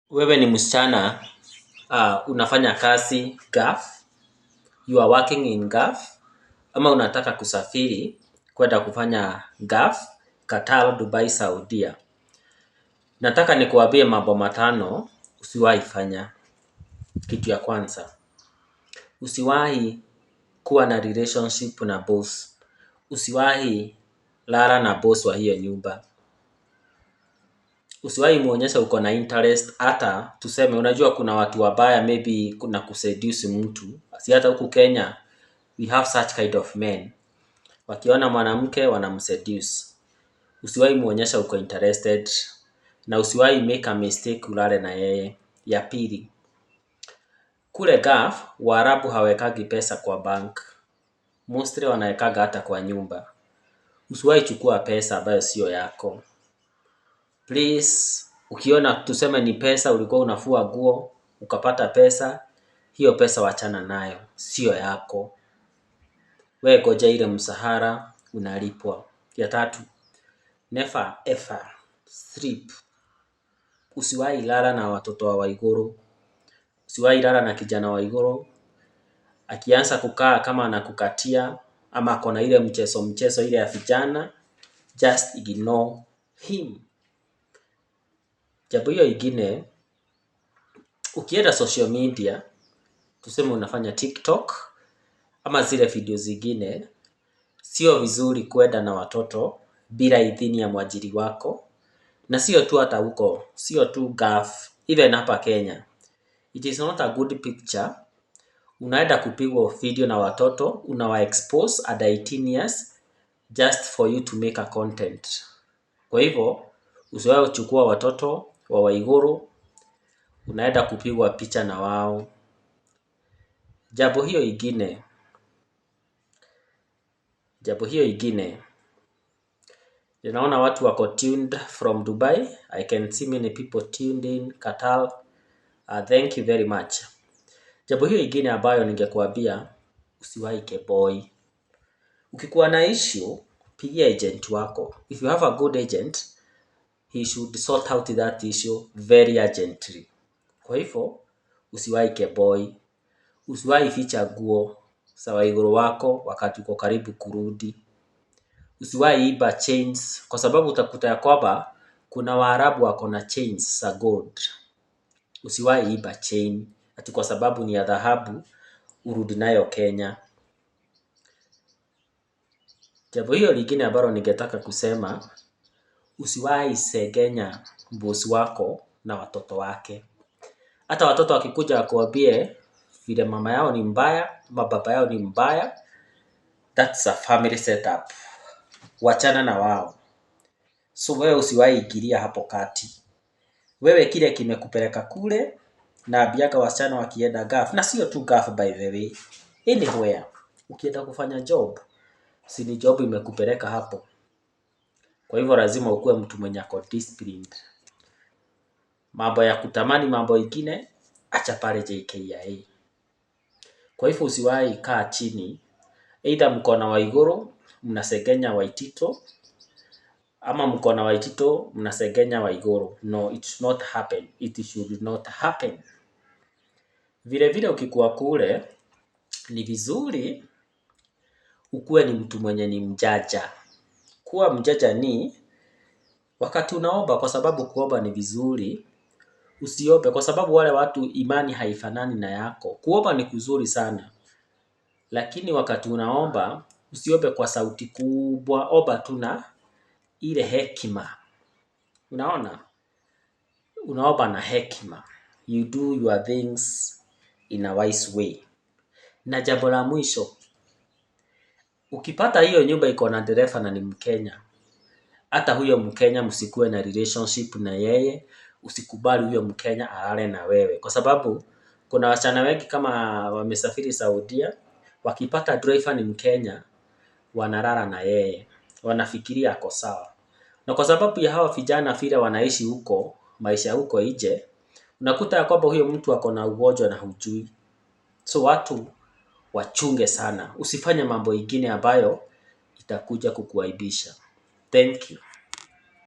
Wewe ni msichana, unafanya kazi Gulf, you are working in Gulf, ama unataka kusafiri kwenda kufanya Gulf, Qatar, Dubai, Saudia. Nataka nikuambie mambo matano usiwahi fanya. Kitu ya kwanza, usiwahi kuwa na relationship na boss. Usiwahi lala na boss wa hiyo nyumba. Usiwahi muonyesha uko na interest, hata tuseme, unajua kuna watu wabaya, maybe kuna kuseduce mtu. Si hata huku Kenya we have such kind of men. Wakiona mwanamke wanamseduce. Usiwahi muonyesha uko interested na usiwahi make a mistake ulale na yeye. Ya pili, kule Gulf Waarabu hawekagi pesa kwa bank. Mostly wanawekaga hata kwa nyumba. Usiwahi chukua pesa ambayo sio yako. Please, ukiona tuseme ni pesa ulikuwa unafua nguo ukapata pesa, hiyo pesa wachana nayo, sio yako. We goja ile msahara unalipwa. Ya tatu, never ever sleep. Usiwahi lala na watoto wa Waiguru. Usiwahi lala na kijana wa Waiguru. Akianza kukaa kama anakukatia ama ako na ile mchezo mchezo ile ya vijana, just ignore him. Jambo hiyo ingine, ukienda social media, tuseme unafanya TikTok ama zile video zingine, sio vizuri kwenda na watoto bila idhini ya mwajiri wako, na sio tu hata huko, sio tu Gulf, even hapa Kenya. It is not a good picture. Unaenda kupigwa video na watoto, unawa expose at 18 years just for you to make a content. Kwa hivyo, usiwahi chukua watoto wa Waiguru, unaenda kupigwa picha na wao. Jambo hiyo ingine, ninaona watu wako tuned from Dubai. I can see many people tuned in Qatar. Thank you very much. Jambo hiyo ingine ambayo ningekuambia, usiwahi keboi. Ukikuwa na issue, pigia agent wako. If you have a good agent, he should sort out that issue very urgently. Kwa hivyo, usiwahi keboi. Usiwahi ficha nguo za Waiguru wako wakati uko karibu kurudi. Usiwahi iba chains kwa sababu utakuta ya kwamba kuna Waarabu wako na chains za gold. Usiwahi iba chain ati kwa sababu ni ya dhahabu urudi nayo Kenya. Jambo hiyo lingine ambalo ningetaka kusema, usiwahi sengenya bosi wako na watoto wake. Hata watoto wakikuja wakuambie vile mama yao ni mbaya ama baba yao ni mbaya, that's a family setup. Wachana na wao. So wewe usiwahi ingilia hapo kati. Wewe kile kimekupeleka kule, naambiaga wasichana wakienda Gulf, na sio tu Gulf by the way, anywhere ukienda kufanya job, si ni job imekupeleka hapo. Kwa hivyo lazima ukuwe mtu mwenye ako disciplined. Mambo ya kutamani mambo ingine, acha pale JKIA. Kwa hivyo usiwahi kaa chini, either mko na Waiguru mnasengenya Waitito, ama mko na Waitito mnasengenya Waiguru. No, it should not happen. It should not happen. Vile vile ukikuwa kule ni vizuri ukuwe ni mtu mwenye ni mjanja. Kuwa mjanja ni wakati unaomba, kwa sababu kuomba ni vizuri, usiombe kwa sababu wale watu imani haifanani na yako. Kuomba ni kuzuri sana, lakini wakati unaomba usiombe kwa sauti kubwa, omba tu na ile hekima. Unaona, unaomba na hekima. You do your things in a wise way. Na jambo la mwisho, ukipata hiyo nyumba iko na dereva na ni Mkenya, hata huyo Mkenya msikuwe na relationship na yeye, usikubali huyo Mkenya alale na wewe, kwa sababu kuna wasichana wengi kama wamesafiri Saudia, wakipata driver ni Mkenya, wanalala na yeye, wanafikiria ako sawa. Na kwa sababu ya hawa vijana vile wanaishi huko, maisha huko nje, unakuta ya kwamba huyo mtu ako na ugonjwa na hujui. So watu wachunge sana, usifanye mambo ingine ambayo itakuja kukuaibisha. Thank you.